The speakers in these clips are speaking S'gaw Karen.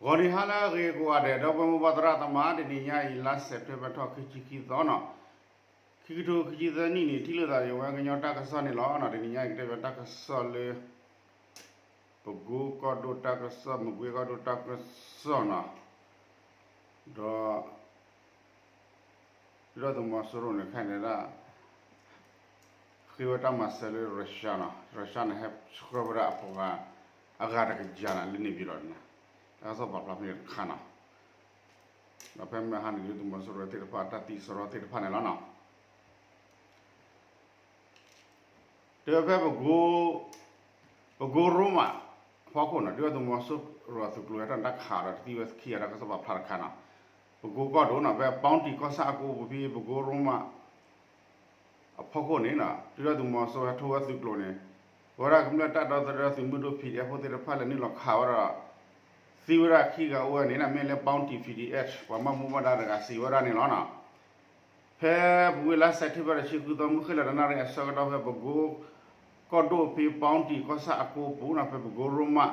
ဂီၤနံၤဟါလၢအဂ့ၤကိးဂၤဒဲး ဒီပုၢ်ဝဲၢ်မိၢ်ပၢ်သရၣ်သမါ တနံၤညါအံၤ လါစဲးပထ့ဘၢၣ်ထီၣ်ခံဆံခံသီနီၤ, ခံကထိခံဆံသၢနံၣ်န့ၣ် ထံၣ်လိာ်သးဒီးဝဲကညီတၢ်ကစီၣ်န့ၣ်လီၤ. တနံၤညါအံၤကတဲဘၣ်တၢ်ကစီၣ်လၢ ပကိကီၢ်ဒိၣ်တၢ်ကစီၣ် မကွ့ကီၢ်ဒိၣ်တၢ်ကစီၣ်နီၤ, ဒီး ဒုၣ်ဒါသုးမီၤစိရိၤန့ၣ် ခဲအံၤန့ၣ်ဒၣ် ဃ့ဝဲတၢ်မၤစၢၤလၢ Russia နီၤ, Russia န့ၣ် ဟဲဆှၢဝဲဒၣ်အပှၤ အဂၤတကယၤန့ၣ် လၢန့ၣ်ပၠံၤဒီးန့ၣ်, တၢ်ကစီၣ်ပာ်ဖျါဖဲန့ၣ်တခါနီၤ, ဒီးဖဲမဟါန့ၣ် ဒုၣ်ဒါသုးမီၤစိရိၤသ့ၣ်တဖၣ် တၢ်သံစရီသ့ၣ်တဖၣ်န့ၣ်လီၤနီၤ. တဲဖဲပကိ ပကိရိမး ဖီခိၣ်နီၤ ဒုၣ်ဒါသုးမီၤစိရိၤအသုးကျိၤဟဲထီၣ်န့ၣ် တၢ်ခးဒီးတသံဝဲခံဂၤ တၢ်ကစီၣ်ပာ်ဖျါတခါနီၤ, ပကိကီၢ်ဒိၣ်နီၤ ဖဲ Bounty ကီၢ်ဆၣ်အကိပူၤဖဲ ပကိရိမး အဖီခိၣ်န့ၣ်နီၤ ဒုၣ်ဒါသုးမီၤစိရိၤဟဲထီၣ်ဝဲသုးကျိၤန့ၣ် ပဝဲဒၣ်ကမျၢၢ်တၢ်ဒီသဒၢသုးမုၢ်ဒိၣ် P D F ဖိသ့ၣ်တဖၣ်လဲၤနုာ်လီၤခးဝဲဒီး သံဝဲဒၣ်ခံဂၤအိၣ်ဝဲန့ၣ် မ့ၢ်လၢ Bounty P D F ပှၤဘၣ်မူဘၣ်ဒါတဂၤစံးဝဲဒၣ်န့ၣ်လီၤနီၤ. ဖဲပဝဲလါစဲးပထ့ဘၢၣ်တဆံဃုသီ မုၢ်ဃ့ၢ်လီၤတနၣ်ရံၣ်အဆၢကတီၢ် ဖဲပကိ ကီၢ်ဒိၣ်ဖဲ Bounty ကီၢ်ဆၣ်အကိပူၤနီၤ ဖဲပကိရိမး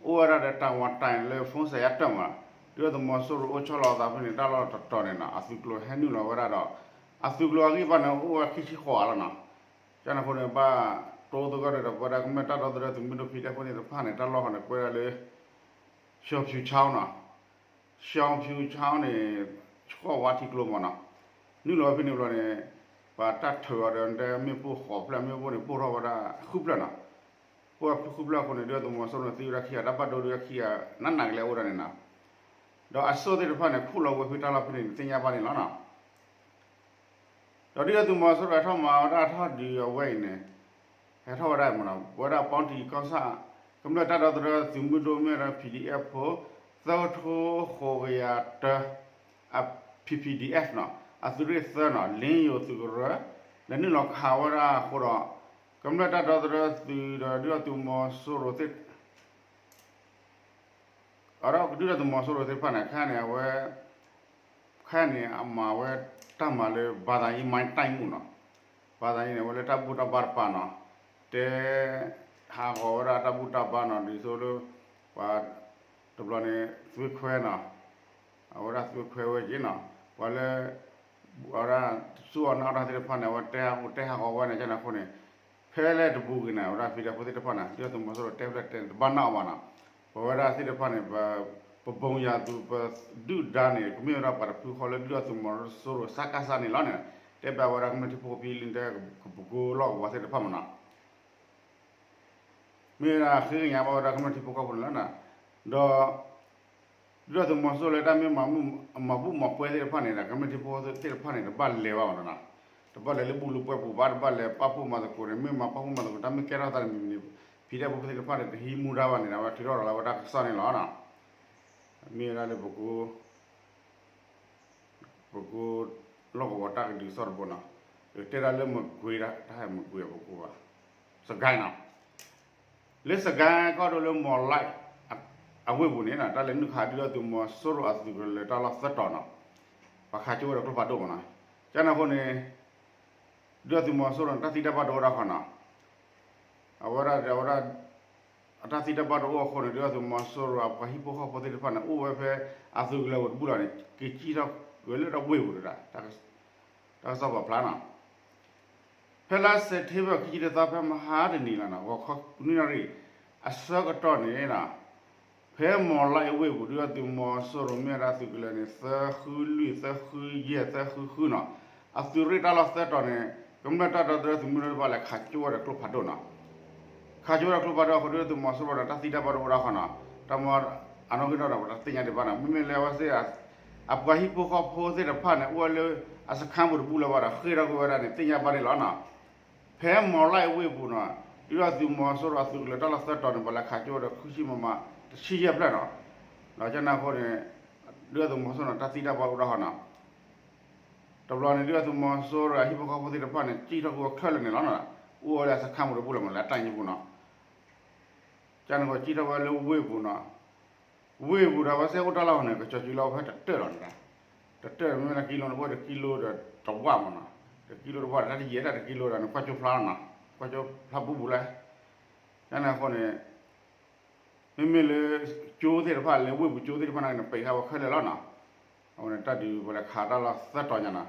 အိၣ်ဝဲဒၣ်ဒီးတၢ်ဝၤတၢ်လၢ phone စဲးယါတၢၢ်မး ဒုၣ်ဒါသုးမီၤစိရိၤအိၣ်ဆီလီၤအသးဖဲန့ၣ် တၢ်လီၢ်တတီၤန့ၣ်နီၤ အသုးကျိၤဟဲနုာ်လီၤဝဲဒၣ်ဒီး အသုးကျိၤအဂံၢ်ဘါန့ၣ် အိၣ်ဝဲခံဆံဃိးဂၤလီၤနီၤ. ကန့ၣ်အဃိန့ၣ် ဘၣ်တိသဂၢၢ်ဒီး ပဝဲဒၣ်ကမျၢၢ်တၢ်ဒီသဒၢသုးမုၢ်ဒိၣ် P D F ဖိသ့ၣ်တဖၣ်န့ၣ် တၢ်လီၢ်ဃီန့ၣ် ကွဲးဒၣ်လၢ ရှီဖၠူၤခၠါနီၤ, ရှီဖၠူၤခၠါန့ၣ် ဆှီဝါထံကျိမးနီၤ, နုာ်လီၤဝဲဖဲန့ၣ်ဘျီန့ၣ် ပှၤတၢ်ထုးအီၤဒီး မ့ၣ်ပိၢ်ဃိးဖျၢၣ် မ့ၣ်ပိၢ်န့ၣ် ပိၢ်ထီၣ်ဝဲဒၣ်ဃုဖျၢၣ်နီၤ, ပိၢ်ဃုဖျၢၣ်အဃိန့ၣ် ဒုၣ်ဒါသုးမီၤစိရိၤန့ၣ် သံဝဲဒၣ်ခံဂၤ တၢ်ဘၣ်ဒိဒုးဝဲခံဂၤ နးနးကလဲာ်အိၣ်ဒၣ်န့ၣ်နီၤ, ဒီးအစိၣ်သ့ၣ်တဖၣ်န့ၣ် ခူၣ်လီၤဝဲဖဲတၢ်လီၢ်ဖဲန့ၣ် သ့ၣ်ညါဘၣ်န့ၣ်လီၤနီၤ. ဒီးဒုၣ်ဒါသုးမီၤစိရိၤဟဲထီၣ်မၤဝဲဒၣ်ထီၣ်ဒုးအဝဲအံၤန့ၣ် ဟဲထီၣ်ဝဲဒၣ်မးနီၤ ပဝဲဒၣ် Bounty ကီၢ်ဆၣ် ကမျၢၢ်တၢ်ဒီသဒၢသုးမုၢ်ဒိၣ်မ့ၢ်ဒီး P D F ဖိ သၢကထိဃိးကယၤတၢ အ P P D F နီၤ အသုးရ့ၣ်သၢနီၤ လ့ယိၤသုးကရၢ လဲၤနုာ်လီၤခးဝဲဒၣ်အဃိဒီး ကမျၢၢ်တၢ်ဒီသဒၢသုးဒီးဒုၣ်ဒါသုးမီၤစိရိၤသ့ၣ် အဒီးဒုၣ်ဒါသုးမီၤစိရိၤသ့ၣ်တဖၣ်န့ၣ် ခဲအံၤန့ၣ် အဝဲ ခဲအံၤန့ၣ် အမၤဝဲတၢ်မၤလၢ ဘာသာရေး မၤတၢ်မူနီၤ, ဘာသာရေးန့ၣ် အဝဲလၢတၢ်ဘူၣ်တၢ်ဘါတပၤနီၤ, တဲ ဟးဂီၤဝဲဒၣ်တၢ်ဘူၣ်တၢ်ဘါနီၤ ဒ်သိးလၢ ပှၤ တဘျီန့ၣ် သွေးခွဲနီၤ, အဝဲဒၣ်သွေးခွဲဝဲက့ၤနီၤ, ပှၤလၢ အဝဲဒၣ် တစူၢ်အီၤနာ်အီၤတၢ်သ့ၣ်တဖၣ်န့ၣ် အဝဲတဲဟးဂီၤဝဲန့ၣ် ကန့ၣ်အဃိန့ၣ် ဖဲလၢတပူၤကွံာ်န့ၣ် အဝဲဒၣ် P D F ဖိသ့ၣ်တဖၣ်န့ၣ် ဒုၣ်ဒါသုးမီၤစိရိၤတဲဖျဲၣ်တဲန့ၣ် တဘၣ်နီၣ်အီၤဘၣ်နီၤ, ပဝဲဒၣ်သ့ၣ်တဖၣ်န့ၣ် ပ ပဘိယၤသုး ပဒုၣ်ဒါန့ၣ် ကမ့ၢ်ဝဲဒၣ်ပှၤတဖုဃီလၢဒုၣ်ဒါသုးမီၤစိရိၤ စကစ န့ၣ်လီၤန့ၣ်, တဲဘၣ်ဝဲဒၣ်ကမျၢၢ်ထံဖိကီၢ်ဖိလၢတဲ ပကိလီၢ်ကဝီၤသ့ၣ်တဖၣ်မးနီၤ မ့ၢ်ဝဲဒၣ်ဃ့ကညးဘၣ်ဝဲဒၣ်ကမျၢၢ်ထံဖိကီၢ်ဖိန့ၣ်လီၤ. ဒီး ဒုၣ်ဒါသုးမီၤစိရိၤလၢတၢ်မ့ၢ်မၤဘူၣ်မၤပှဲၤသ့ၣ်တဖၣ်န့ၣ်ဒီး ကမျၢၢ်ထံဖိသ့ၣ်တဖၣ်န့ၣ် တဘၣ်လဲၤဘၣ်မးနီၤ, တဘၣ်လဲၤလၢဘူၣ်လၢပှဲၤပူၤဘၣ် တဘၣ်လဲၤပာ်ဖှိၣ်မၤသကိးန့ၣ် မ့ၢ်မၤပာ်ဖှိၣ်မၤသကိး တၢ်မ့ၢ်ကဲထီၣ်သးတမံၤမံၤန့ၣ် ဖံးဒဲးဖိသ့ၣ်တဖၣ်န့ၣ် တဟံးမူဒါဘၣ်န့ၣ်ဒီး အဝဲထုးထီၣ်လီၤဝဲဒၣ်ကစီၣ်န့ၣ်လီၤ. မ့ၢ်ဝဲဒၣ်လၢပကိ ပကိလီၢ်ကဝီၤတၢ်ကဒုးကစီၣ်တဘိနီၤ, တဲဒၣ်လၢမကွ့ၤဒၣ် တၢ်ဟဲမကွ့ၤအပကိဘၣ်, စကဲနီၤ, လၢစကဲကီၢ်ဒိၣ်လၢမီၤလၢ် အဝ့ၢ်ပူၤန့ၣ် တၢ်လဲၤနုာ်ခးဒုၣ်ဒါသုးမီၤစိရိၤအသုးကလၢၤတၢ်လီၢ်သၢတီၤနီၤ, ပှၤခးကၠိဝဲဒီးကျိဖးဒိၣ်မးနီၤ, ကန့ၣ်အဃိန့ၣ် ဒုၣ်ဒါသုးမီၤစိရိၤန့ၣ် တၢ်သံတၢ်ဘၣ်ဒိအိၣ်ဒၣ်ဃီနီၤ, အဝဲဒၣ် အဝဲဒၣ် အတၢ်သံတၢ်ဘၣ်ဒိအိၣ်အဃိန့ၣ် ဒုၣ်ဒါသုးမီၤစိရိၤအပှၤဟံၣ်ဖိဃီဖိသ့ၣ်တဖၣ်န့ၣ် အိၣ်ဝဲဖဲအသုးကလၢၤဝဲတဘူၣ်လီၤန့ၣ် က့ၤကံၣ်ထီၣ်ဝဲလၢတၢ်ဝ့ၢ်ပူၤဒၣ် တၢ်ကစီၣ်ပာ်ဖျါနီၤ, ဖဲလါစဲးပထ့ဘၢၣ်ခံဆံတသီ ဖဲမဟါတနံၤလီၤနီၤ ဂီၤခီနွံနၣ်ရံၣ် အဆၢကတီၢ်န့ၣ်နီၤ ဖဲမီၤလၢ်အဝ့ၢ်ပူၤ ဒုၣ်ဒါသုးမီၤစိရိၤမ့ၢ်ဝဲဒၣ်သုးကလၢၤန့ၣ် သၢဃုလွံၢ် သၢဃုယဲၢ် သၢဃုဃုနီၤ, အသုးရ့ၣ်တၢ်လီၢ်သၢတီၤန့ၣ် ကမျၢၢ်တၢ်ဒီသဒၢသုးမုၢ်ဒိၣ်တဖၣ်လဲၤခးကၠိဝဲဒီးကျိဖးဒိၣ်နီၤ, ခးကၠိဝဲဒီးကျိဖးဒိၣ်အဃိ ဒုၣ်ဒါသုးမီၤစိရိၤဒီး တၢ်သံတၢ်ဘၣ်ဒိအိၣ်ဒၣ်ဃီနီၤ, တၢ်မၤအနီၣ်ဂံၢ်နီၣ်ဒွး ပတသ့ၣ်ညါဒံးဘၣ်နီၤ, မ့မ့ၢ်လၢအဝဲသ့ၣ် အပှၤဟံၣ်ဖိဃီဖိသ့ၣ်တဖၣ်န့ၣ် အိၣ်ဝဲလၢအစခါပူၤတဘူၣ်လၢၤဘၣ်ဒီး ဃ့ၢ်ထီၣ်ကွံာ်ဝဲဒၣ်န့ၣ် သ့ၣ်ညါဘၣ်န့ၣ်လီၤနီၤ. ဖဲမီၤလၢ်အဝ့ၢ်ပူၤနီၤ ဒုၣ်ဒါသုးမီၤစိရိၤအသုးကလၢၤတၢ်လီၢ်သၢတီၤန့ၣ် ပှၤလဲၤခးကၠိဝဲဒီး ဃုဆံမမ တဆံယဲၢ်ဖျၢၣ်နီၤ, ဒီးကန့ၣ်အဃိန့ၣ် ဒုၣ်ဒါသုးမီၤစိရိၤန့ၣ် တၢ်သံတၢ်ဘၣ်အိၣ်ဒၣ်ဃီနီၤ, တဘျီန့ၣ် ဒုၣ်ဒါသုးမီၤစိရိၤအဟံၣ်ဖိဃီဖိသ့ၣ်တဖၣ်န့ၣ် ကံၣ်ထီၣ်ကွံာ်ဝဲခဲလၢာ်န့ၣ်လီၤနီၤ, အိၣ်ဝဲလၢအစခါပူၤတဘူၣ်လၢၤမး လၢအတၢ်ညိပူၤနီၤ, ကန့ၣ်အဃိ ကံၣ်ထီၣ်ဝဲလၢဝ့ၢ်ပူၤနီၤ ဝ့ၢ်ပူၤဒီး အဝဲသ့ၣ်အိၣ်တၢ်လီၢ်ဃီန့ၣ် ကစီၤစုလီၤဝဲဖဲတတၢၢ်လီၤန့ၣ်, တတၢၢ်မ့ၢ်ဝဲဒၣ်ကံလိန့ၣ် အိၣ်ဝဲတကံလိဒီးတဝၣ်မးနီၤ, တကံလိတဝၣ်ဒီး တၢ်တယံာ်ဒၣ်တကံလိဒီးန့ၣ် ကွၢ်ကၠိဖျါလီၤနီၤ, ကွၢ်ကၠိဖျါဘူးဘူးလဲၣ်, ကန့ၣ်အဃိန့ၣ် မ့မ့ၢ်လၢ ကၠိသ့ၣ်တဖၣ် လၢဝ့ၢ်ပူၤကၠိသ့ၣ်တဖၣ်န့ၣ် ပံးဃာ်ဝဲခဲလၢာ်လီၤနီၤ. အဝဲန့ၣ်တၢ်ဒုးပှၤလဲၤခးတၢ်လီၢ်သၢတီၤညါနီၤ.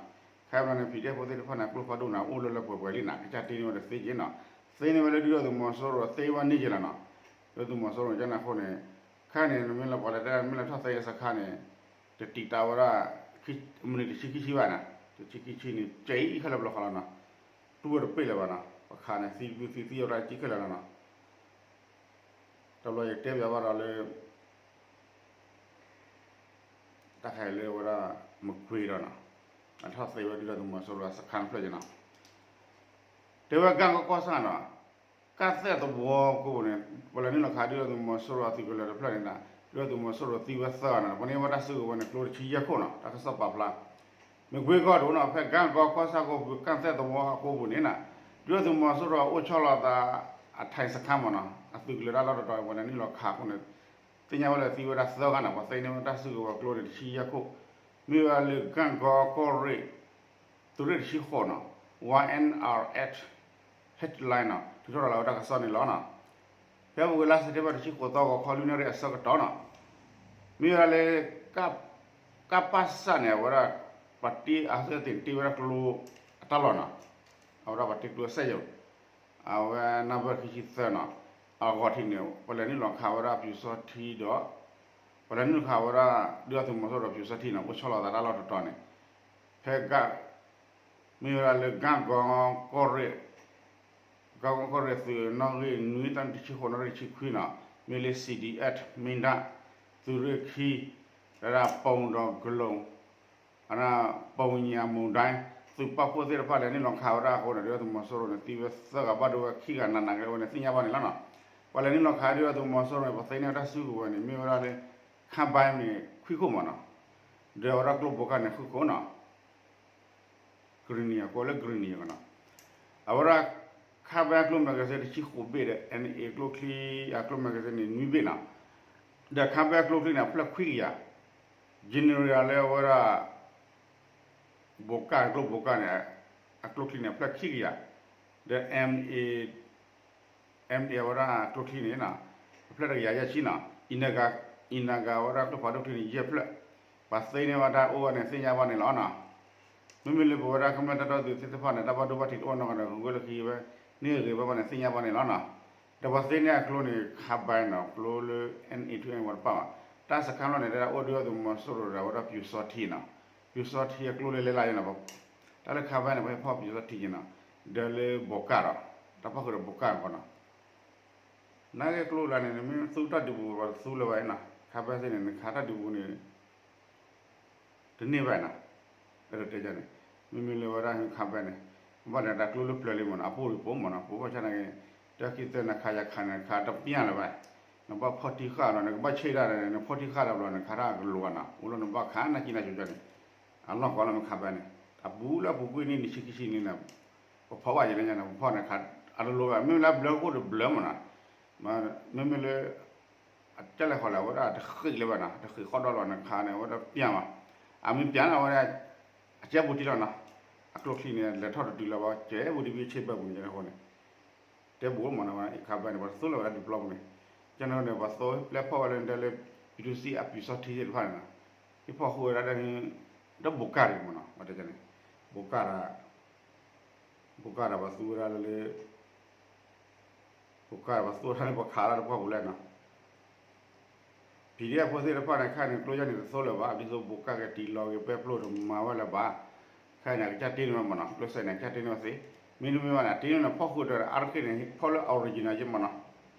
ခဲအံၤန့ၣ် ပံၤဒဲဖိသ့ၣ်တဖၣ်န့ၣ် အကျိဖးဒိၣ်န့ၣ် အိၣ်လၢလၢပှဲၤပှဲၤလံနီၤ. ကစၢ်တ့န့ၢ်ဝဲဒီးသ့က့ၤနီၤ. သ့န့ၢ်ဝဲလၢဒုၣ်ဒါသုးမီၤစိရိၤသ့ဝဲန့ၢ်က့ၤလီၤနီၤ. ဒုၣ်ဒါသုးမီၤစိရိၤကန့ၣ်အဃိန့ၣ် ခဲအံၤန့ၣ် မ့ၢ်လၢပှၤလဲၤတဲမ့ၢ်လၢထီၣ်သ့အစခါန့ၣ် တတံာ်တာ်ဝဲဒၣ် မံးနံးတဆံခံဆံဘၣ်နီၤ. တဆံခံဆံန့ၣ် ကဲအံၤခဲလၢာ်ဘျီဃီလီၤနီၤ. တူၢ်ဝဲတပ့ၢ်လၢၤဘၣ်နီၤ. ပှၤခးန့ၣ် သံတဘျုးသံ သံဝဲဒၣ်ကံခဲလၢာ်လီၤနီၤ. တဘျီယတဲဘၣ်ဘၣ်ဒီးလၢ တၢ်ခါအံၤလၢဝဲဒၣ် မကွ့ၤဒီးနီၤ, အထီၣ်သ့ဝဲဒၣ်ဒုၣ်ဒါသုးမီၤစိရိၤအစခါဖျၢၣ်က့ၤနီၤ. တဲဝဲကၣ်ကီကီၢ်ဆၣ်နီၤ, ကၣ်သဲၣ်သဝီကိးပူၤန့ၣ် ပှၤလဲၤနုာ်လီၤခးဒုၣ်ဒါသုးမီၤစိရိၤအသုးကလၢၤတဖျၢၣ်န့ၣ်ဒီး ဒုၣ်ဒါသုးမီၤစိရိၤသံဝဲသၢဂၤနီၤ, ပှၤန့ၢ်ဝဲတၢ်စုကဝဲၤန့ၣ် ကျိတဆံယဲၢ်ခိၣ်နီၤ, တၢ်ကစီၣ်ပာ်ဖျါ မ့ၢ်ကွ့ကီၢ်ဒိၣ်နီၤ, ဖဲကၣ်ကီကီၢ်ဆၣ်ကိးပူၤ ကၣ်သဲၣ်သဝီအကိးပူၤန့ၣ်နီၤ, ဒုၣ်ဒါသုးမီၤစိရိၤအိၣ်ဆီလီၤသး အထိုင်စခန်းမ့ၢ်နီၤ, အသုးကလၢၤတၢ်လီၢ်တတီၤ ပှၤလဲၤနုာ်လီၤခးအဃိန့ၣ် သ့ၣ်ညါဝဲလၢသံဝဲဒၣ်သၢဂၤနီၤ, ပှၤသ့န့ၢ်ဝဲတၢ်စုကဝဲၤကျိန့ၣ် တဆံယဲၢ်ခိၣ်, မ့ၢ်ဝဲလၢကၣ်ကီကီၢ်ရ့ၣ် သုးရ့ၣ်တဆံဃိးနီၤ, Y N R H headline နီၤ, ထုးထီၣ်လီၤဝဲတၢ်ကစီၣ်န့ၣ်လီၤနီၤ. ဖဲပဝဲလါစဲးပထ့ဘၢၣ်တဆံဃိးသီ ဂီၤခီလွံၢ်နၣ်ရံၣ်အဆၢကတီၢ်နီၤ, မ့ၢ်ဝဲဒၣ်လၢ ကၣ်ပၣ်စၣ်န့ၣ် အဝဲဒၣ် ပှၤတ့အသ့ၣ်တ့ဝဲဒၣ်ကျိအတၢ်လီၢ်နီၤ, အဝဲဒၣ်ပှၤတ့ကျိစက်ရုံ အဝဲနံပါတ်ခံဆံသၢနီၤ, အဂီၢ်ထံးန့ၣ် ပှၤလဲၤနုာ်လီၤခးဝဲဒၣ်ပျူစောထီးဒီး ပှၤလဲၤနုာ်လီၤခးဝဲဒၣ် ဒုၣ်ဒါသုးမီၤစိရိၤပျူစောထီးနီၤ, အိၣ်ဆီလီၤသးတၢ်လီၢ်တတီၤန့ၣ် ဖဲကၣ် မ့ၢ်ဝဲဒၣ်လၢကၣ်ကီကီၢ်ရ့ၣ် ကၣ်ကီကီၢ်ရ့ၣ်သုးနီၣ်ဂံၢ်နွံ တၢ်နံၣ်တဆံဃိး နၣ်ရံၣ်တဆံခွံနီၤ, မ့ၢ်လၢ C D F မ့ၢ်ဒၣ် သုးရ့ၣ်ခံ ဒၣ်ဒၣ်ပိၢ်ဒီးကလူး အပိၢ်ညၣ်မူဒါ သုးပာ်ဖှိၣ်သ့ၣ်တဖၣ်လဲၤနုာ်လီၤခးဝဲဒၣ်အဃိန့ၣ် ဒုၣ်ဒါသုးမီၤစိရိၤန့ၣ် သံဝဲသၢဂၤဘၣ်ဒိဝဲခံဂၤနးနးကလဲာ်ဝဲန့ၣ် သ့ၣ်ညါဘၣ်န့ၣ်လီၤနီၤ. ပှၤလဲၤနုာ်လီၤခးဒုၣ်ဒါသုးမီၤစိရိၤန့ၣ် ပှၤသ့န့ၢ်ဝဲတၢ်စုကဝဲၤန့ၣ် မ့ၢ်ဝဲဒၣ်လၢ ခၣ်ဘၢၣ်န့ၣ် ခွံခိၣ်မ့ၢ်နီၤ, ဒီးဝဲဒၣ်ကျိဘိးကၣ်န့ၣ် ဃုခိၣ်နီၤ ကရံၣ်နံၣ် အကိးလၢကရံၣ်နံၣ်နီၤ, အဝဲဒၣ် ခၣ်ဘၢၣ်ကျိ magazine တဆံဃိးဘ့ၣ်ဒီး N A ကျိချံ အကျိ magazine န့ၣ် နွံဘ့ၣ်နီၤ, ဒီးခၣ်ဘၢၣ်ကျိချံန့ၣ် အဖျၢၣ်ခွံကယၤ, general လၢအဝဲဒၣ် ဘိးကၣ် ကျိဘိးကၣ်န့ၣ် အကျိချံန့ၣ် အဖျၢၣ်ခံကယၤ, ဒီး M A M A အဝဲဒၣ်ကျိချံန့ၣ် အဖျၢၣ်တကယၤယဲၢ်ဆံနီၤ, အံၤနဂၤ အံၤနဂၤဝဲဒၣ်ကျိဖးဒိၣ်ချံန့ၣ် ယဲၢ်ဖျၢၣ်, ပှၤသ့န့ၢ်ဝဲတၢ်အိၣ်ဝဲန့ၣ် သ့ၣ်ညါဘၣ်န့ၣ်လီၤနီၤ. မ့မ့ၢ်လၢပဝဲဒၣ်ကမျၢၢ်တၢ်ဒီသဒၢသ့ၣ်တဖၣ်န့ၣ် တၢ်ဘၣ်ဒိဘၣ်ထံးတအိၣ်နီတဂၤဒီး ဂုၤဂုၤလၢခံဝဲ န့ၢ်ဂ့ၤဝဲဘၣ်န့ၣ် သ့ၣ်ညါဘၣ်န့ၣ်လီၤနီၤ. ဒီးပှၤသ့န့ၢ်အကျိန့ၣ် ခၣ်ဘၢၣ်နီၤ, ကျိလၢ N A two N ဝဲတပၣ်ဘၣ်, တၢ်စခါလီၤန့ၣ် တၢ်အိၣ်ဒုၣ်ဒါသုးမီၤစိရိၤဒီး အဝဲဒၣ်ပျူစောထီးနီၤ, ပျူစောထီးအကျိလၢလဲၤလၢ်ယဲနီၤ, တၢ်လၢခၣ်ဘၢၣ်န့ၣ် ပှၤဟဲဖီၣ်ပျူစောထီးက့ၤနီၤ, ဒီးလၢဘိးကၣ်ဒီး တၢ်ဖီၣ်ဃုာ်ဒီးဘိးကၣ်နီၤ နာ်က့ကျိလၢန့ၣ် နမ့ၢ်သူတၢ်ဒုးပူၤ ပှၤတသူလၢၤဘၣ်နီၤ, ခၣ်ဘၢၣ်သ့ၣ်န့ၣ် နခးတၢ်ဒုးပူၤန့ၣ် တန့ၢ်ဘၣ်နီၤ, အဲၣ်ဒိးတဲန့ၣ်, မ့မ့ၢ်လၢဝဲဒၣ်ခၣ်ဘၢၣ်န့ၣ်, ဘၣ်ဒီးတၢ်ကျိလၢပျၢၤလံမ့ၢ်နီၤ, အပိၢ်ဒံးပိာ်မ့ၢ်နီၤ, ပိာ်ဘၣ်ဆၣ်နာ်က့, တၢ်ခံသၢနခးယၤခးန့ၣ် နခးတပျၢ်လၢၤဘၣ်, နဘၣ်ဖီၣ်ထံဃာ်နီၤ, နကဘၣ်ဆ့ၣ်ဒၣ်ဒီး နဖီၣ်ထံဃာ်ဒီးဘျီ နခးတၢ်ကလိၤဘၣ်နီၤ, အိၣ်လၢနဘၣ်ခးနာ်က့နာ်က့န့ၣ်, အလီၢ်ကီလၢမ့ၢ်ခၣ်ဘၢၣ်န့ၣ်, အဘူးလၢအပူၤကွံာ်န့ၣ် နံၣ်ဆံခံဆံန့ၣ်, ပဖီၣ်ဘၣ်ယဲန့ၣ်ညါန့ၣ် ပဖီၣ်န့ၣ်ခး, အတလိၤဘၣ်, မ့မ့ၢ်လၢအဘျၢအိၣ်ဒီးဘျၢမ့ၢ်နီၤ, မ့မ့ၢ်လၢ အကလဲၤဃီၤလၢအဝဲဒၣ်တဃံးလၢၤဘၣ်နီၤ, တဃံးဃီဒီးလီၤနခးန့ၣ် အဝဲဒၣ်ပျၢ်မး, အမ့ၢ်ပျၢ်န့ၣ် အဝဲဒၣ် အကဲဘူးတံၢ်လီၤနီၤ, အကျိချံန့ၣ် လဲၤထီၣ်တတုၤလၢၤဘၣ် ကဲဘူးတံၢ်ဘံဆ့ဘၢပူၤန့ၣ်အဃိန့ၣ်, တဲဘူးမ့ၢ်နီၤ, ခးဘၢၣ်န့ၣ် ပှၤတသူလၢၤဝဲဒၣ်ဒုးပျီပူၤန့ၣ်, ကန့ၣ်န့ၣ် ပှၤသိပျဲဖီၣ်ဝဲလၢဒၢလၢ ပံတူစံအပျူစောထီးသ့ၣ်တဖၣ်န့ၣ်နီၤ, ဟံၣ်ဖီၣ်ဃုာ်ဝဲဒၣ်ဒီး ဒီးဘိးကၣ်ဒံးမ့ၢ်နီၤ, ဘိးကၣ်ဒီး ဘိးကၣ်ဒီးပှၤသူဝဲဒၣ်လၢ ပကၢ်ပှၤသူဝဲဒၣ်လၢပှၤခးတၢ်တပှၢ်ပူၤလဲၣ်နီၤ, PDFဖိသ့ၣ်တဖၣ်န့ၣ် ခဲအံၤန့ၣ် ကျိယဲၢ်န့ၣ်တသိလၢၤဘၣ်, ဒ်သိးဘိးကၢ်က့ၤတံၢ်လီၤက့ၤပဲပျိတမၤဝဲလၢၤဘၣ်, ခဲအံၤန့ၣ် အကစၢ်တ့န့ၢ်ဝဲမ့ၢ်နီၤ, ကျိစဲးန့ၣ် အကစၢ်တ့န့ၢ်ဝဲသ့, မ့တမ့ၢ်ဘၣ်န့ၣ် တ့န့ၢ်န့ၣ် ဖီၣ်ဃုာ်ဒီးအါတက့ၢ်န့ၣ် ဖီၣ်လၢ original ယဲၢ်မ့ၢ်နီၤ,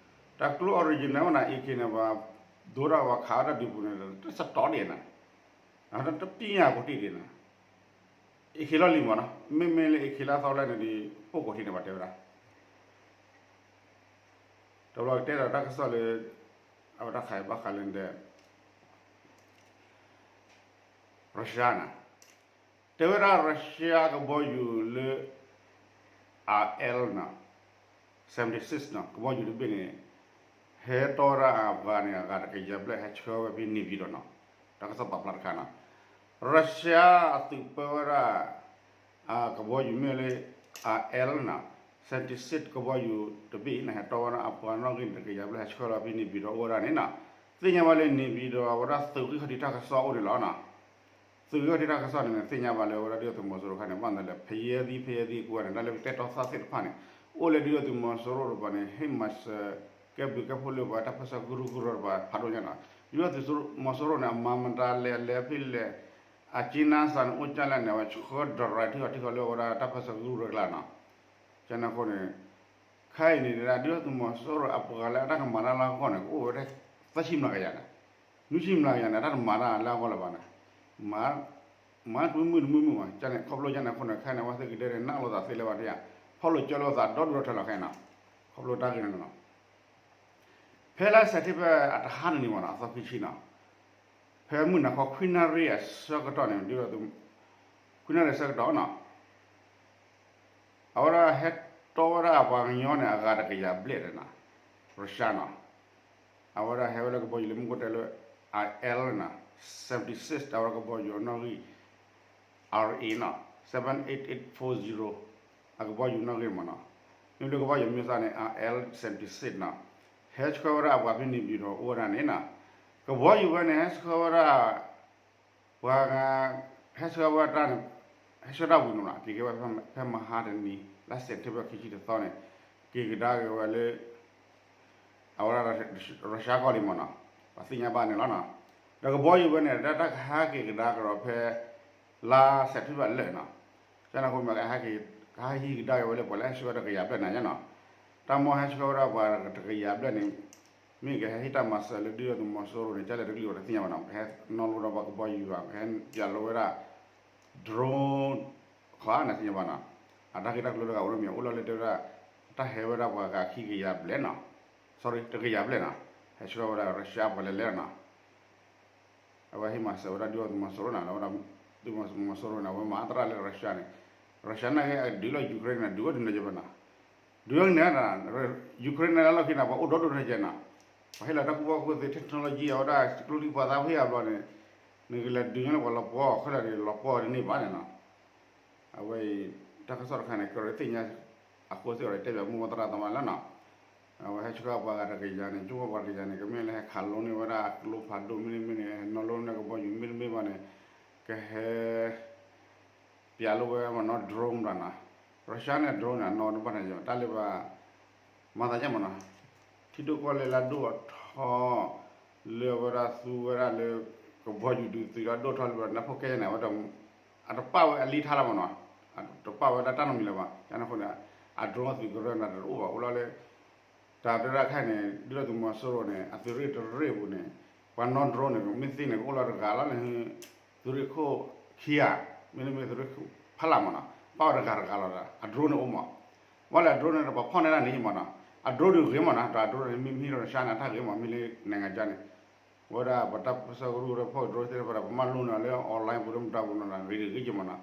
တၢ်ကျိ original မ့ၢ်နီၤ AK န့ၣ် ပှၤဒိတၢ်ပှၤခးဝဲတၢ်ဒုးပူၤန့ၣ် တစတီၢ်ဒံးနီၤ, တပျၢ်ကိးထံၣ်ဒံးနီၤ AK လီၢ်လံၤမ့ၢ်နီၤ, မ့မ့ၢ်လၢ AK လၢအသီလဲၣ်န့ၣ်ဒီး ပိၢ်ကိးထံၣ်န့ၣ် ပှၤတဲဝဲဒၣ်, တဘျီကတဲဒီးတၢ်ကစီၣ်လၢ အဝဲတၢ်ခးဘၣ်ဃးလၢဒဲး Russia နီၤ, တဲဝဲဒၣ် Russia ကဘီယူၤလၢ R L နီၤ, seventy six နီၤ, ကဘီယူၤတဘ့ၣ်န့ၣ် ဟဲတီဝဲဒၣ်အဂၤန့ၣ် အဂၤတကယၤဘျဲၣ် ဟဲဆှၢဝဲဖဲန့ၣ်ပၠံၤဒီးနီၤ, တၢ်ကစီၣ်ပာ်ဖျါတခါနီၤ, Russia အသုးပၢဝဲဒၣ် ကဘီယူၤမ့ၢ်လၢ R L နီၤ, seventy-six ကဘီယူၤတဘ့ၣ်အံၤန့ၣ် ဟဲတီဝဲဒၣ်အပှၤနီၣ်ဂံၢ်န့ၣ် တကယၤဘျဲၣ် ဟဲဆှၢလီၤဖဲန့ၣ်ပၠံၤဒီးအိၣ်ဝဲဒၣ်န့ၣ်နီၤ. သ့ၣ်ညါဘၣ်လၢန့ၣ်ပၠံၤဒီး အဝဲဒၣ်သုးဂံၢ်ခီၣ်ထံးတၢ်ကစီၣ်အိၣ်န့ၣ်လီၤနီၤ. သုးဂံၢ်ခီၣ်ထံးတၢ်ကစီၣ်န့ၣ်န့ၣ် သ့ၣ်ညါဘၣ်လၢအဝဲဒၣ်ဒုၣ်ဒါသုးမီၤစိရိၤတခါန့ၣ် ဘၣ်နၤလၢ ဖယဲသံ ဖယဲသံအကွဲန့ၣ် တၢ်လၢပတဲတီသၣ်သ့ၣ်တဖၣ်န့ၣ် အိၣ်လၢဒုၣ်ဒါသုးမီၤစိရိၤတပၤန့ၣ် ဟ့ၣ်မၤစၢၤ ကဲဘျုးကဲဖှိၣ်လၢပှၤတၢ်ပၢၢ်ဆၢကရူၢ်ကရၢတပၤဖးဒိၣ်ညါနီၤ. ဒုၣ်ဒါသုးမီၤစိရိၤန့ၣ် အမၤမတၤလဲၣ် အလဲၤဖဲလဲၣ် အက့နါစးန့ၣ် အိၣ်ကၢ်လဲၣ်န့ၣ် အဝဲဆှၢဒရၤထံၣ်အီၤထံၣ်ဃီလၢအဝဲဒၣ်တၢ်ပၢၢ်ဆၢကရူၢ်ကရၢကျါနီၤ. ကန့ၣ်အဃိန့ၣ် ခဲအံၤန့ၣ် ဒုၣ်ဒါသုးမီၤစိရိၤအပှၤလၢအတၢ်ကမၤတၢ်လၢအဂီၢ်န့ၣ် ကအိၣ်ဝဲဒၣ်သၢဆံမျးကယၤန့ၣ်, နွံဆံမျးကယၤန့ၣ် တၢ်တမၤတၢ်လၢအဂီၢ်လၢၤဘၣ်န့ၣ်, မၤတမုာ်တမုာ်မုာ်ဘၣ်န့ၣ် ခီဖျိကန့ၣ်အဃိန့ၣ် ခဲအံၤန့ၣ် အဝဲသ့ၣ်ကဒဲန့ၣ် နၢ်လိာ်သးသ့လၢၤဘၣ်တယၤ, ဖီၣ်လိာ်ကၠီလိာ်သးဒီဒူၣ်ဒီထၢလီၤခဲအံၤနီၤ, ခီဖျိတၢ်ဂ့ၢ်န့ၣ်လီၤ. ဖဲလါစဲးပထ့ဘၢၣ်အတဟါတနံၤမ့ၢ်နီၤ အသီခံဆံနီၤ, ဖဲမုၢ်နၤခီခွံနၣ်ရံၣ်အဆၢကတီၢ်န့ၣ် ဒ်သိး ခွံနၣ်ရံၣ်အဆၢကတီၢ်နီၤ, အဝဲဒၣ်ဟဲတီဝဲဒၣ်အပှၤကညီန့ၣ် အဂၤတကယၤဘျဲၣ်န့ၣ်နီၤ, Russia နီၤ, အဝဲဒၣ်ဟဲဝဲလၢကဘီယူၤလၢမူခိၣ်တဲလၢ I L နီၤ, seventy-six အဝဲကဘီယူၤအနီၣ်ဂံၢ် R A နီၤ, seven eight eight four zero အကဘီယူၤနီၣ်ဂံၢ်မ့ၢ်နီၤ, မ့ၢ်လၢကဘီယူၤမ့ၢ်သးန့ၣ် R L seventy-six နီၤ, ဟဲဆှၢဝဲဒၣ်အပှၤဖဲန့ၣ်ပၠံၤဒီးအိၣ်ဝဲဒၣ်န့ၣ်နီၤ, ကဘီယူၤဝဲန့ၣ် ဟဲဆှၢဝဲဒၣ် ပှၤ ဟဲဆှၢဝဲတၢ်န့ၣ် ဟဲဆှၢတၢ်ဝံၤန့ၣ်နီၤ က့ၤက့ၤဝဲဖဲမဟါတနံၤ လါစဲးပထ့ဘၢၣ်ခံဆံတသီန့ၣ် က့ၤကဒါက့ၤဝဲလၢ အဝဲဒၣ် Russia ကီၢ်လံမ့ၢ်နီၤ, ပှၤသ့ၣ်ညါဘၣ်န့ၣ်လီၤနီၤ, ဒီးကဘီယူၤဝဲန့ၣ် တၢ်တၢ်ကဟဲက့ၤကဒါကဒီးဖဲ လါစဲးပထ့ဘၢၣ်လၢာ်နီၤ, ကန့ၣ်အဃိမ့ၢ် ကဟဲက့ၤကဒါက့ၤဝဲလၢပှၤလၢဟဲဆှၢဝဲတကယၤဘျဲၣ်န့ၣ်နီၤ, တၢ်မ့ၢ်ဟဲဆှၢဝဲဒၣ်ပှၤတကယၤဘျဲၣ်န့ၣ် မ့ၢ်ကဟဲဟ့ၣ်တၢ်မၤစၢၤလၢဒုၣ်ဒါသုးမီၤစိရိၤန့ၣ် ကလဲၣ်တကလုာ်အီၤတသ့ၣ်ညါဘၣ်နီၤ, ကဟဲနီၣ်လိဒီးပှၤကဘီယူၤဘၣ် ကဟဲပၠးလိဝဲဒၣ် drone ခီနသ့ၣ်ညါဘၣ်နီၤ, အတၢ်ဂ့ၢ်တၢ်ကျိၤလၢဂၤအိၣ်လၢမ့ၢ် အိၣ်လီၤလၢတဲဝဲဒၣ် တၢ်ဟဲဝဲဒၣ်ပှၤဂၤခံကယၤဘျဲၣ်နီၤ, sorry တကယၤဘျဲၣ်နီၤ, ဟဲဆှၢဝဲဒၣ် Russia ပှၤလဲၤလဲၤနီၤ အဝဲဟ့ၣ်မၤစၢၤဝဲဒၣ်ဒုၣ်ဒါသုးမီၤစိရိၤနီၤ, အဝဲဒၣ်ဒုၣ်ဒါသုးမီၤစိရိၤန့ၣ် အဝဲမၤအသရၣ်လၢ Russia န့ၣ်, Russia န့ၣ်က့ အဒုးလီၤ Ukraine န့ၣ် ဒုးဝဲဒၣ်န့ၣ်ကဲဘၣ်နီၤ, ဒုးဝဲန့ၣ် Ukraine န့ၣ်လီၢ်ခံန့ၣ် ပှၤအိၣ်ဒီဒူၣ်န့ၣ်ကဲနီၤ, ပှၤဟ့ၣ်လီၤတၢ်ကူၣ်ဘၣ်ကူၣ်သ့ technology အဝဲဒၣ်ကျိချံမျိာ်သၣ်ဖဲအဘျီန့ၣ်, နကလဲၤဒုးညါလၢပှၤလီၤပှီၢ်ခဲလၢာ်န့ၣ် လီၤပှီၢ်တန့ၢ်ဘၣ်န့ၣ်နီၤ အဝဲအံၤ တၢ်ကစီၣ်တခါန့ၣ် ကရၢသ့ၣ်ညါ အဃိသ့ၣ်အီၤတဲဘၣ်မိၢ်ပှၢ်သရၣ်သမါလၢနီၤ, အဝဲဟဲဆှၢပှၤဂၤတကယၤန့ၣ် ကၠိပှၤတကယၤန့ၣ် ကမ့ၢ်လၢဟဲခးလိန့ၢ်ဝဲဒၣ်ကျိဖးဒိၣ်မ့တမ့ၢ်န့ၣ် နီၣ်လိန့ၢ်ကဘီယူၤမ့တမ့ၢ်ဘၣ်န့ၣ် ကဟဲ ပၠးလိဝဲမ့ၢ်နီၤ drone ဘၣ်နီၤ, Russia န့ၣ် drone န့ၣ် အနီၣ်တဘၣ်န့ၣ် တၢ်လၢပှၤ မၤသးဒ်မ့ၢ်နီၤ, ထံဒိၣ်ကီၢ်လဲၢ်လၢဒိၣ်အထီ လၢအဝဲဒၣ်သူဝဲဒၣ်လၢ ကဘီယူၤဒုးသုးလၢဒိၣ်ထီၣ်လၢနၢ်ဖိကဲန့ၣ် အဝဲဒၣ် အတပာ်ဝဲအလံာ်ထါလီၤမ့ၢ်နီၤ, အတပာ်ဝဲဒၣ်တၢ်နီတမံၤလၢၤဘၣ် ကန့ၣ်အဃိန့ၣ် အ drone အသုးကရၢန့ၣ်တအိၣ်ဘၣ် အိၣ်လီၤလၢ တၢ်တဲဒၣ်ခဲအံၤန့ၣ် ဒုၣ်ဒါသုးမီၤစိရိၤန့ၣ် အသုးရ့ၣ်တရ့ၣ်ပူၤန့ၣ် ပှၤနီၣ် drone န့ၣ် မ့ၢ်သ့န့ၣ် ကအိၣ်လီၤတဂၤလီၤန့ၣ် သုးရ့ၣ်ခိၣ်ခံဂၤ မ့တမ့ၢ်သုးရ့ၣ်ခိၣ်ဖးလၢ်မ့ၢ်နီၤ ပာ်ဝဲတဂၤတဂၤလီၤဒီး အ drone န့ၣ်အိၣ်မး ဘၣ်လဲၣ် အ drone န့ၣ် ပှၤဖီၣ်န့ၢ်ဒၣ်န့ၣ်မ့ၢ်နီၤ အ drone ဒုးဂ့ၤမ့ၢ်နီၤ တၢ် drone န့ၣ် မ့ၢ်မ့ၢ်ဒီး Russia န့ၣ် အတၢ်ဂ့ၤမး မ့ၢ်လၢနံၤဂၤကါန့ၣ် ဝဲဒၣ်ပတၢ်ပၢဆှၢကရူၢ်ကရၢဖီၣ်ကရူၢ်သ့ၣ်တဖၣ်ဒီး ပမၤလိန့ၢ်လၢ online ပူၤလၢမတၤပူၤနီၤ ဂ့ၤဂ့ၤက့ၤမ့ၢ်နီၤ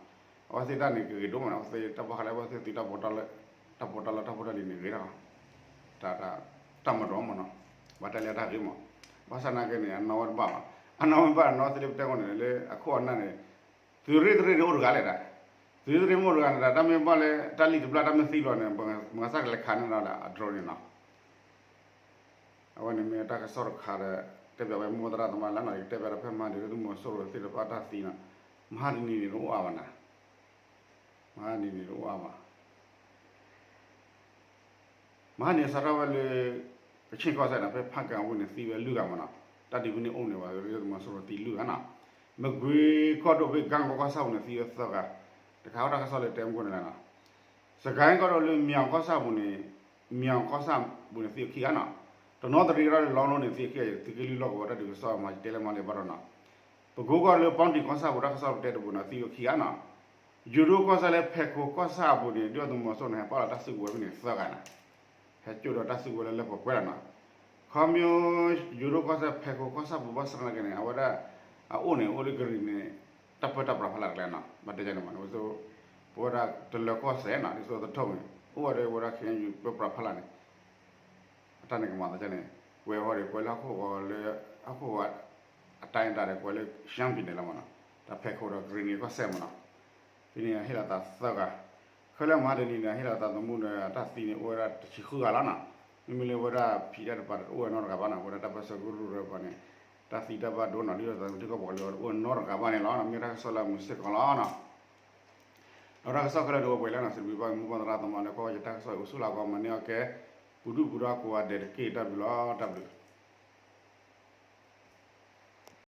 အဝဲသ့ၣ်တၢ်န့ၣ် ကဂ့ၤဒိၣ်မးနီၤ အဝဲသ့ၣ်တၢ်ဖီၣ်ဃာ်လၢအဝဲသ့ၣ်သုးတၢ်ပီးတၢ်လၢ တၢ်ပီးတၢ်လၢတၢ်ဖိတၢ်လံၤန့ၣ်ဂ့ၤဒၣ် တၢ် တၢ်မၤဒိးမ့ၢ်နီၤ ဘၣ်တၢ်လၢတၢ်ဂ့ၤမး ဘၣ်ဆၣ်နာ်က့န့ၣ် အနီၣ်ဝဲတဘၣ်ဘၣ် အနီၣ်ဝဲဘၣ်အနီၣ်သ့ၣ်လၢပတဲဃီန့ၣ် လၢအခိၣ်အနၢ်န့ၣ် သုးရ့ၣ်တရ့ၣ်န့ၣ်အိၣ်တဂၤလဲၣ်ဒၣ် သုးရ့ၣ်တရ့ၣ်မ့ၢ်အိၣ်တဂၤန့ၣ်ဒၣ် တၢ်မ့ၢ်ဘၣ်လၢတၢ်လံၣ်တဘျၣ်တၢ်မ့ၢ်သံဘျီန့ၣ် မၤသးကလဲၤခးန့ၢ်ဒီးအ drone န့ၣ်နီၤ အဝဲန့ၣ်မ့ၢ်တၢ်ကစီၣ်တခါဒီး တဲဘၣ်ဝဲမိၢ်သရၣ်သမါလၢနီၤ ယကတဲဘၣ်ဒီးဖဲမဟါန့ၣ် ဒုၣ်ဒါသုးမီၤစိရိၤသ့ၣ်တဖၣ်တၢ်သံနီၤ မဟါတနံၤန့ၣ်တအိၣ်အါဘၣ်နၤ မဟါတနံၤန့ၣ်တအိၣ်အါဘၣ် မဟါန့ၣ်စးထီၣ်ဝဲလၢ ကဆ့ၣ်ကီၢ်စဲၣ်န့ၣ် ဖဲဖးကၣ်အဝ့ၢ်န့ၣ် သံဝဲလွံၢ်ဂၤမ့ၢ်နီၤ တၢ်ဒုးဖဲန့ၣ်အိၣ်န့ၣ်ဝဲ ဒုၣ်ဒါသုးမီၤစိရိၤသံလွံၢ်ဂၤနီၤ မကွ့ၤကီၢ်ဒိၣ်ဖဲကၣ်ကီကီၢ်ဆၣ်ပူၤန့ၣ် သံဝဲသၢဂၤ တခါဝဲတၢ်ကစီၣ်လၢတဲမုၢ်ကိၢ်န့ၣ်လီၤနီၤ စကဲၣ်ကီၢ်ဒိၣ်လၢမၠၣ်ကီၢ်ဆၣ်ပူၤန့ၣ် မၠၣ်ကီၢ်ဆၣ်ပူၤန့ၣ် သံဝဲခံဂၤနီၤ တနီသရံၣ်ကီၢ်ဒိၣ်လၢလီလိန့ၣ် သံဝဲခံဂၤ သုးက့လွံၢ်လီၢ်ကဝီၤတၢ်ဒုးကစီၣ်မၤယတဲလၢမၤလၢဘၣ်ဒီးနီၤ ပကိကီၢ်လၢပီၣ်တံၣ်ကီၢ်ဆၣ်ပူၤတၢ်ကစီၣ်ပတဲတပူၤန့ၣ် သံဝဲခံဂၤနီၤ ယိၤဒိၣ်ကီၢ်စဲၣ်လၢဖဲခိကီၢ်ဆၣ်အပူၤန့ၣ် ဒုၣ်ဒါသုးမီၤစိရိၤန့ၣ် ဟဲပာ်လီၤတၢ်စုကဝဲၤဖဲန့ၣ်သၢဂၤနီၤ ဟဲကၠိၣ်ဒီးတၢ်စုကဝဲၤလၢလၢပှဲၤပှဲၤလီၤနီၤ ခီမ့ၢ် ယိၤဒိၣ်ကီၢ်စဲၣ်ဖဲခိကီၢ်ဆၣ်ပူၤဘၣ်ဆၣ်သနာ်က့န့ၣ် အဝဲဒၣ် အအိၣ်န့ၣ် အိၣ်လၢကရံၣ်န့ၣ် တၢ်ပၢတၢ်ပြးဖးလၢ်တကျဲနီၤ ဘၣ်တဲန့ၣ်မး ပဝဲဒၣ်တလၢၤကီၢ်စဲၣ်နီၤ ဒ်သိးသထီၣ်န့ၣ် အိၣ်ဝဲဒီးဝဲဒၣ် ခ့ၣ်အဲၣ်ယူၣ် ပၢပြးဖးလၢ်န့ၣ် အတၢ်န့ၣ်ကမၤသးဒ်န့ၣ် ကွဲးဝဲဒီး ကွဲးလၢဟီၣ်ခိၣ်ဂီၤလၢ ဟီၣ်ခိၣ်ဂီၤ အတၢ်အတၢ်ဒီး ကွဲးလၢ ရှမ်းပြည်နယ် လီၤမးနီၤ တၢ်ဖဲခိဒီးကရံၣ်န့ၣ်ကီၢ်စဲၣ်မးနီၤ ဖဲန့ၣ်ဟ့ၣ်လီၤသးသၢဂၤ ခဲလၢာ်မဟါတနံၤန့ၣ် ဟ့ၣ်လီၤသးသမူဒီးတၢ်သံန့ၣ် အိၣ်ဝဲဒၣ်တဆံဃုဂၤလီၤနီၤ. မ့မ့ၢ်လၢဝဲဒၣ်ဖံးတၢ်တပၤတအိၣ်ဝဲနီတဂၤဘၣ်နီၤ. ဝဲဒၣ်တၢ်ပၢၢ်ဆၢကရူၢ်တပၤန့ၣ် တၢ်သံတၢ်ဘၣ်ဒိနီၤ ဒ်သိးသးသမူထံကီၢ်ပှၤကလုာ်အအိၣ်နီတဂၤဘၣ်န့ၣ်လီၤ. မ့ၢ်တၢ်ကစီၣ်လၢအမုာ်စ့ၢ်ကီးလီၤနီၤ. ဒီးတၢ်ကစီၣ်ခဲလၢာ်န့ၣ် အိၣ်ပှဲၤလၢနီၤ စံးဘျုးဘၣ်က့ၤမိၢ်ပၢ်သရၣ်သမါလၢကွၢ်က့ၤတၢ်ကစီၣ်အံၤ အိၣ်ဆူၣ်လၢကီး မၤန့ၢ်အီၣ်ကဲ ပူၤဒုၣ်ပူၤဒါကိးဂၤဒဲးတက့ၢ်. တၢ်ဘျုးလီၤ တၢ်ဘျုး